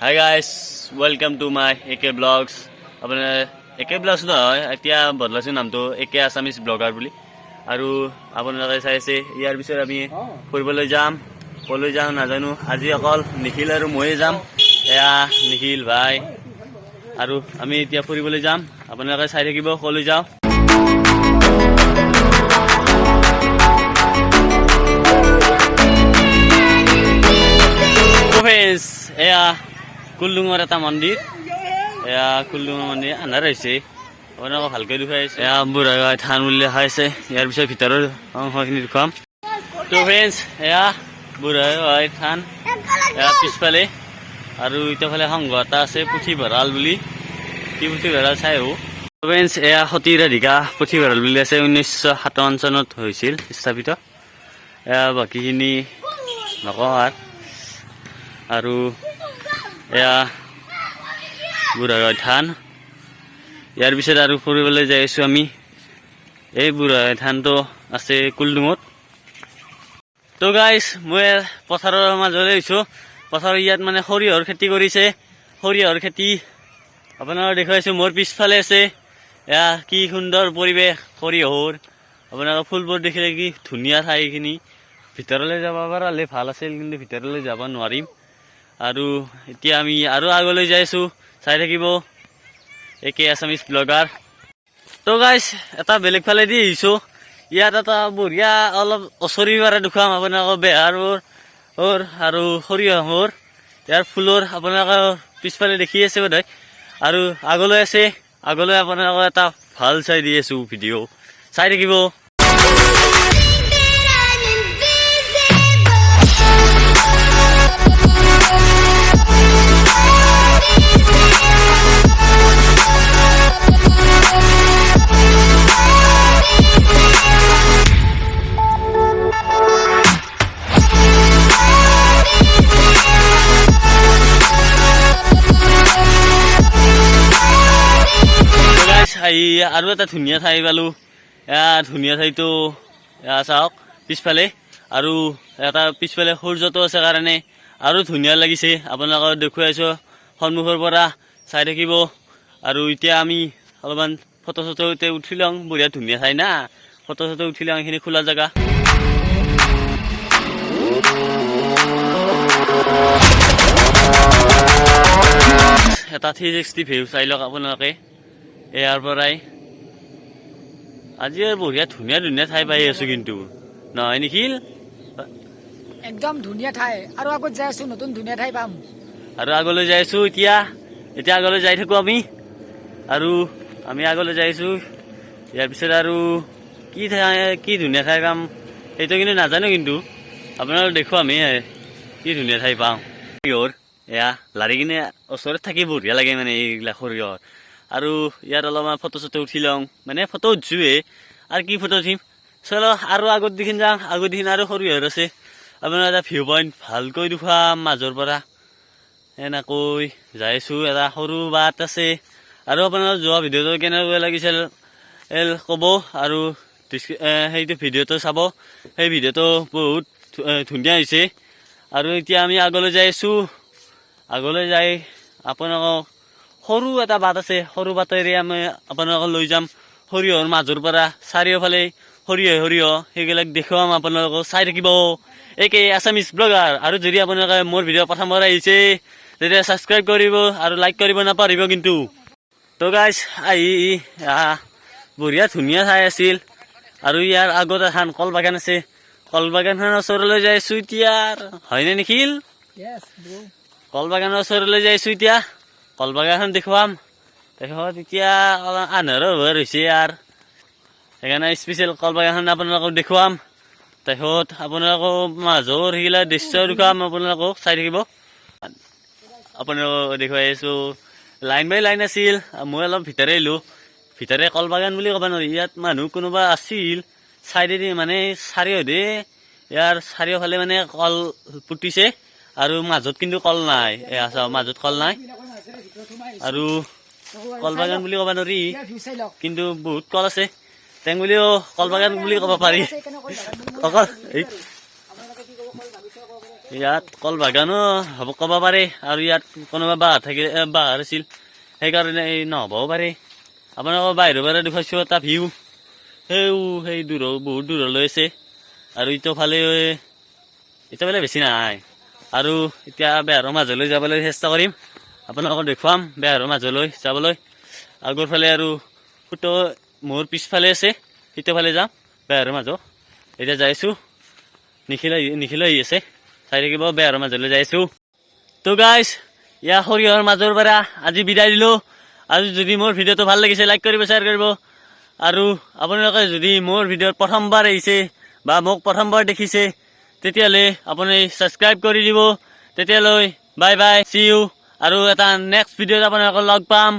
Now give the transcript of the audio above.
Hi guys, welcome to my AK Vlogs. আপোনাৰ এ কে blogs নহয়, এতিয়া বদলাইছোঁ নামটো এ কে আছামিজ ব্লগাৰ বুলি। আৰু আপোনালোকে চাইছে, ইয়াৰ পিছত আমি ফুৰিবলৈ যাম। ক'লৈ যাওঁ নাজানো। আজি অকল নিখিল আৰু ময়ে যাম। এয়া নিখিল ভাই আৰু আমি এতিয়া ফুৰিবলৈ যাম। আপোনালোকে চাই থাকিব ক'লৈ যাওঁ। ফ্ৰেণ্ডছ, এয়া কুলডুঙৰ এটা মন্দিৰ। এয়া কুলডুঙৰ মন্দিৰ। আন্ধাৰ হৈছে, আপোনালোকক ভালকৈ দেখুৱাই আছে। এয়া বুঢ়া থান বুলি লেখা আছে। ইয়াৰ পিছত ভিতৰৰ অংশখিনি দেখুৱাম। তো ফ্ৰেণ্ডছ, এয়া বুঢ়া থান, এয়া পিছফালে। আৰু ইটোফালে সংঘ এটা আছে, পুথিভঁৰাল বুলি। কি পুথিভঁৰাল চাই আহোঁ। ফ্ৰেণ্ডছ, এয়া সতী ৰাধিকা পুথিভঁৰাল বুলি আছে। 1957 চনত হৈছিল স্থাপিত। এয়া বাকীখিনি নকওঁ আৰু এয়া বুঢ়া থান। ইয়াৰ পিছত আৰু ফুৰিবলৈ যাই আছোঁ আমি। এই বুঢ়া থানটো আছে কুলডুঙত। তো গাইছ, মই পথাৰৰ মাজলৈ আহিছোঁ। পথাৰৰ ইয়াত মানে সৰিয়হৰ খেতি কৰিছে। সৰিয়হৰ খেতি আপোনালোক দেখুৱাইছোঁ। মোৰ পিছফালে আছে। এয়া কি সুন্দৰ পৰিৱেশ সৰিয়হৰ! আপোনালোকে ফুলবোৰ দেখিলে, কি ধুনীয়া ঠাই এইখিনি। ভিতৰলৈ যাব পাৰিলে ভাল আছিল, কিন্তু ভিতৰলৈ যাব নোৱাৰিম। আৰু এতিয়া আমি আৰু আগলৈ যাই আছোঁ। চাই থাকিব এ কে আছামিজ ব্লগাৰ। তো গাইছ, এটা বেলেগ ফালেদি আহিছোঁ। ইয়াত এটা বঢ়িয়া অলপ ওচৰি পাৰে দেখুৱাম আপোনালোকক। বেহাৰৰ আৰু সৰিয়হৰ ইয়াৰ ফুলৰ আপোনালোকে পিছফালে দেখি আছে বোধহয়। আৰু আগলৈ আছে। আগলৈ আপোনালোকক এটা ভাল চাই দি আছোঁ ভিডিঅ', চাই থাকিব। That I'm invisible. Guys, আহি আৰু এটা ধুনীয়া ঠাই পালো। এয়া ধুনীয়া ঠাইটো, এয়া চাওক পিছফালে। আৰু এটা পিছফালে সূৰ্যটো আছে কাৰণে আৰু ধুনীয়া লাগিছে। আপোনালোকক দেখুৱাইছো সন্মুখৰ পৰা, চাই থাকিব। আৰু এতিয়া আমি অলপমান ফটো চটো এতিয়া উঠি লওঁ। বঢ়িয়া ধুনীয়া ঠাই না, ফটো চটো উঠি লওঁ। এইখিনি খোলা জেগা। এটা 360 ভিউ চাই লওক আপোনালোকে ইয়াৰ পৰাই। আজি আৰু বঢ়িয়া ধুনীয়া ধুনীয়া ঠাই পাই আছো কিন্তু, নহয় নিখিল? একদম ধুনীয়া ঠাই। আৰু আগত যাই আছো, নতুন ধুনীয়া ঠাই পাম। আৰু আগলৈ যাই আছো এতিয়া। এতিয়া আগলৈ যাই থাকো আমি। আৰু আমি আগলৈ যাই আছো। ইয়াৰ পিছত আৰু কি ঠাই, কি ধুনীয়া ঠাই পাম, সেইটো কিন্তু নাজানো। কিন্তু আপোনালোক দেখো আমি কি ধুনীয়া ঠাই পাওঁ। সৰিয়হৰ এয়া লাৰি কিনে ওচৰত থাকি বঢ়িয়া লাগে মানে এইবিলাক সৰিয়হৰ। আৰু ইয়াত অলপমান ফটো চটো উঠি লওঁ। মানে ফটো উঠিছোৱে, আৰু কি ফটো উঠিম। চলো, আৰু আগত দিখিন যাওঁ। আগত দিখিন আৰু সৰিয়হৰ আছে। আপোনাৰ এটা ভিউ পইণ্ট ভালকৈ দেখুৱাম মাজৰ পৰা। এনেকৈ যাইছোঁ। এটা সৰু বাট আছে। আৰু আপোনাৰ যোৱা ভিডিঅ'টো কেনেকুৱা লাগিছিল ক'ব আৰু সেইটো ভিডিঅ'টো চাব। সেই ভিডিঅ'টো বহুত ধুনীয়া হৈছে। আৰু এতিয়া আমি আগলৈ যাই আছোঁ। আগলৈ যাই আপোনালোকক সৰু এটা বাট আছে, সৰু বাটেৰে আমি আপোনালোকক লৈ যাম। সৰিয়হৰ মাজৰ পৰা চাৰিওফালে সৰিয়হ সৰিয়হ, সেইবিলাক দেখুৱাম আপোনালোকক। চাই থাকিব এ কে আছামিজ ব্লগাৰ। আৰু যদি আপোনালোকে মোৰ ভিডিঅ' প্ৰথমবাৰ আহিছে, তেতিয়া ছাবস্ক্ৰাইব কৰিব আৰু লাইক কৰিব নাপাহৰিব কিন্তু। তো গাইছ, আহি বঢ়িয়া ধুনীয়া ঠাই আছিল। আৰু ইয়াৰ আগত এখন কল বাগান আছে। কল বাগানখনৰ ওচৰলৈ যাই আছো এতিয়া, হয়নে নিখিল? Yes, bro. কল বাগানৰ ওচৰলৈ যাইছো এতিয়া। কল বাগানখন দেখুৱাম। তাৰপিছত এতিয়া অলপ আন্ধাৰো হ'ব হৈছে আৰু সেইকাৰণে স্পেচিয়েল কল বাগানখন আপোনালোকক দেখুৱাম। তাৰপিছত আপোনালোকক মাজৰ সেইগিলা দৃশ্য দেখুৱাম। আপোনালোকক চাই থাকিব। আপোনালোকক দেখুৱাই আছো। লাইন বাই লাইন আছিল। মই অলপ ভিতৰে আহিলোঁ। ভিতৰে কল বাগান বুলি ক'ব নোৱাৰি, ইয়াত মানুহ কোনোবা আছিল। চাইডেদি মানে চাৰিওদে, ইয়াৰ চাৰিওফালে মানে কল পুতিছে আৰু মাজত কিন্তু কল নাই। এয়া চাওক, মাজত কল নাই। আৰু কল বাগান বুলি ক'ব নোৱাৰি। ভিউ চাই লওক। কিন্তু বহুত কল আছে। টেং বুলিও কল বাগান বুলি ক'ব পাৰি। অকল এই আপোনালোকে কি কৰিব? ইয়াত কল বাগানো হ'ব ক'ব পাৰে আৰু ইয়াত কোনোবা বাঁহ থাকিলে বাঁহ আছিল, সেইকাৰণে এই নহ'বও পাৰে। আপোনালোকৰ বাহিৰৰ পৰা দেখুৱাইছোঁ এটা ভিউ। সেই দূৰ, বহুত দূৰলৈ আছে। আৰু ইটোফালে বেছি নাই। আৰু এতিয়া বেহাৰৰ মাজলৈ যাবলৈ চেষ্টা কৰিম। আপোনালোকক দেখুৱাম বেহাৰৰ মাজলৈ যাবলৈ। আগৰ ফালে আৰু সুতো মোৰ পিছফালে আছে, সিটোফালে যাম বেহাৰৰ মাজত। এতিয়া যাইছোঁ। নিখিল আহি আছে, চাই থাকিব। বেহাৰৰ মাজলৈ যাইছোঁ। তো গাইজ, ইয়াৰ সৰিয়হৰ মাজৰ পৰা আজি বিদায় দিলোঁ। আৰু যদি মোৰ ভিডিঅ'টো ভাল লাগিছে, লাইক কৰিব, শ্বেয়াৰ কৰিব। আৰু আপোনালোকে যদি মোৰ ভিডিঅ'ত প্ৰথমবাৰ আহিছে বা মোক প্ৰথমবাৰ দেখিছে, তেতিয়াহ'লে আপুনি ছাবস্ক্ৰাইব কৰি দিব। তেতিয়ালৈ বাই বাই, চি ইউ। আৰু এটা নেক্সট ভিডিঅ'ত আপোনালোকক লগ পাম।